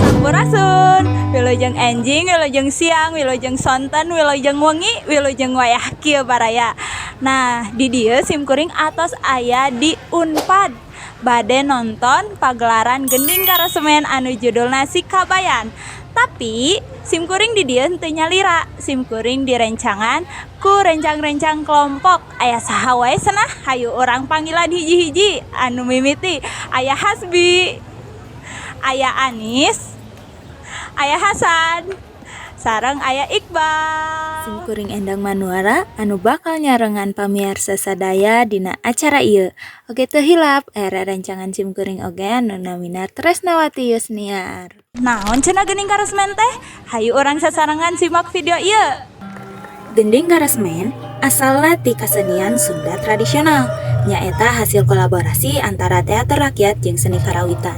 Sampurasun, wilujeng enjing, wilujeng siang, wilujeng sonten, wilujeng wengi, wilujeng wayah kieu baraya. Nah, di dieu simkuring atos aya di Unpad. Bade nonton pagelaran Gending Karesemen anu judulna Si Kabayan. Tapi simkuring di dieu henteu nyalira, simkuring direncangan ku rencang-rencang kelompok. Aya saha wae cenah? Hayu urang panggilan hiji-hiji anu mimiti aya Hasbi, aya Anis, aya Hasan, sareng aya Iqbal. Simkuring Endang Manuara anu bakal nyarengan pamiarsa sadaya dina acara ieu. Oge teu hilap aya rerencangan simkuring oge anu namina Tresnawati Yusniar. Naon cenah Gending Karesmen teh? Hayu urang sasarengan simak video ieu. Gending Karesmen asalna ti kasenian Sunda tradisional, nyaeta hasil kolaborasi antara teater rakyat jeung seni karawitan.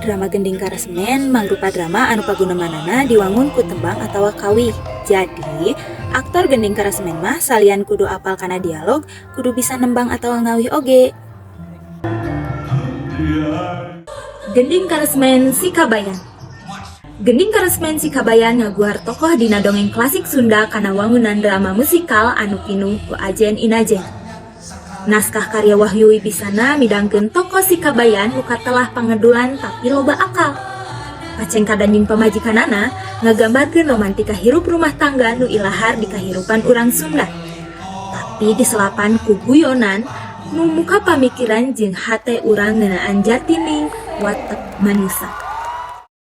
Drama Gending Karesmen mangrupa drama anu pagunemanana diwangun ku tembang atawa kawih. Jadi, aktor Gending Karesmen mah salian kudu apal kana dialog, kudu bisa nembang atawa ngawih oge. Gending Karesmen Si Kabayan. Gending Karesmen Si Kabayan ngaguar tokoh dina dongeng klasik Sunda kana wangunan drama musikal anu pinuh ku ajen inajen. Naskah karya Wahyu Wibisana midangkeun tokoh Si Kabayan nu katelah pangedulan tapi loba akal. Pacengkadan jeung pamajikanana ngagambarkeun romantika hirup rumah tangga nu ilahar di kahirupan urang Sunda. Tapi diselapan ku guyonan nu muka pamikiran jeung hate urang ngeunaan jatining watek manusa.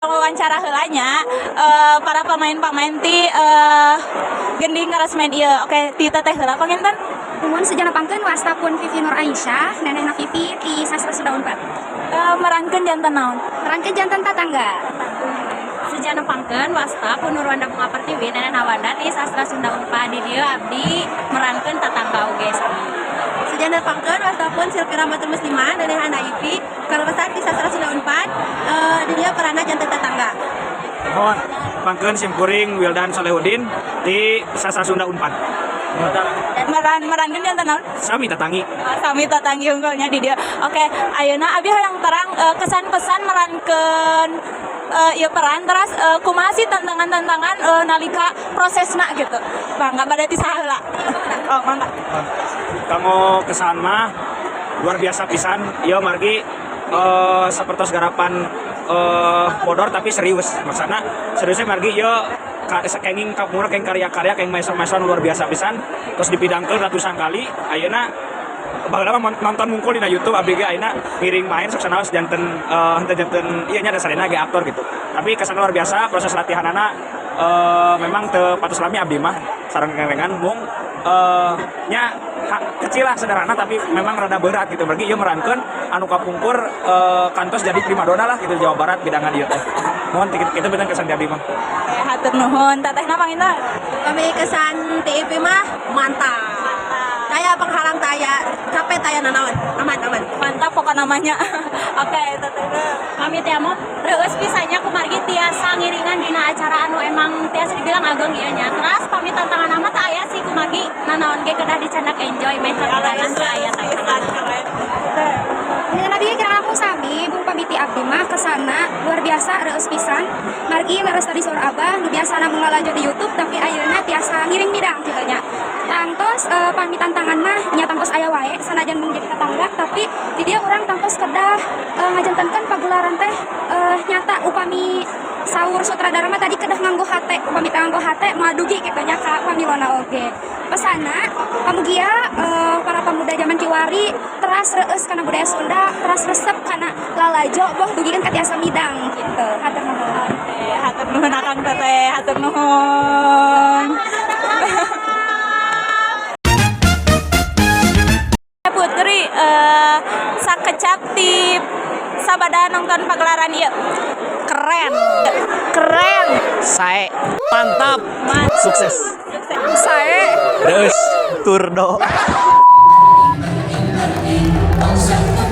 Wawancara heula nya para pemain-pemain ti Gending Karesmen ieu. Oke, ti Teteh heula panginten. Nuhun, sejana pangkeun wasta pun Vivi Nur Aisyah, nenehna Vivi ti Sastra Sunda Unpad. Merankeun janten naon? Merankeun janten tatangga. Sejana pangkeun wasta pun Nurwanda Bunga Pertiwi, nenehna Wanda ti Sastra Sunda Unpad. Di dieu abdi merankeun tatangga oge sami. Sejana pangkeun wasta pun Silvi Rahmatul Muslimah, nenehna Ivi, kaleresan di Sastra Sunda Unpad, di dieu peranna janten tetangga. Mohon pangkeun simkuring Wildan Solehudin di Sastra Sunda Unpad. Merankeun janten naon? Sami tatangi. Oh, sami tatangi unggulnya di dieu. Oke, ayeuna abi hayang terang kesan pesan merankeun ieu peran, terus kumaha sih tantangan-tantangan nalika prosesna gitu. Bangga bade ti saha heula? Oh, mangga. Kanggo kesan mah luar biasa pisan. Ieu margi sapertos garapan bodor tapi serius. Maksudna seriusnya margi ieu kenging kapungkur kenging karya-karya kenging maestro-maestro luar biasa pisan, terus dipidangkeun ratusan kali. Ayeuna baheula mah nonton mungkul dina YouTube, abdi ge ayeuna ngiring main sok sanaos janten henteu janten ieu nya, dasarna ge aktor gitu. Tapi kesan luar biasa, proses latihanana memang teu patos lami abdi mah sareng rerencangan mung nya kecil lah, sederhana, tapi memang rada berat gitu. Berarti ieu merankeun anu kapungkur kantos jadi primadona lah gitu di Jawa Barat bidangan ieu teh. Mohon itu benten kesan di abdi mah. Oke, hatur nuhun. Tetehna panginten. Kami kesan TIP mah mantap. Taya penghalang taya, capek taya nanaon, aman aman. Mantap pokok namanya. Oke, tetehna. Kami teh mah reueus pisan nya kumargi tiasa ngiringan dina acara anu emang tiasa dibilang ageng ieu nya. Terus pami tantangan mah teu aya sih, kumargi nanaon ge kedah dicandak enjoy meh tantangan teu aya tantangan. Keren. Dengan abdi kira langkung sami, bung pamiti abdi mah kesana luar biasa reueus pisan. Margi leres tadi saur Abah nu biasana mung lalajo di YouTube, tapi ayeuna tiasa ngiring midang kitu nya. Tangtos pami tantangan mah nya tangtos aya wae, sanajan mung jadi tetangga, tapi di dieu urang tangtos kedah ngajantenkeun pagelaran teh nyata. Upami saur sutradara mah tadi kedah nganggo hate, upami teu nganggo hate moal dugi kitu nya ka pamilona oge. Pesana pamugia para pemuda zaman kiwari teras reueus kana budaya Sunda, teras resep kana lalajo, boh dugikeun ka tiasa midang gitu. Hatur nuhun. Oke, hatur nuhun Akang Teteh, hatur nuhun. Putri, sakecap ti sabada nonton pagelaran ieu. Keren, keren. Sae. Mantap. Mantap. Sukses. Sae. Terus turdo. Satu.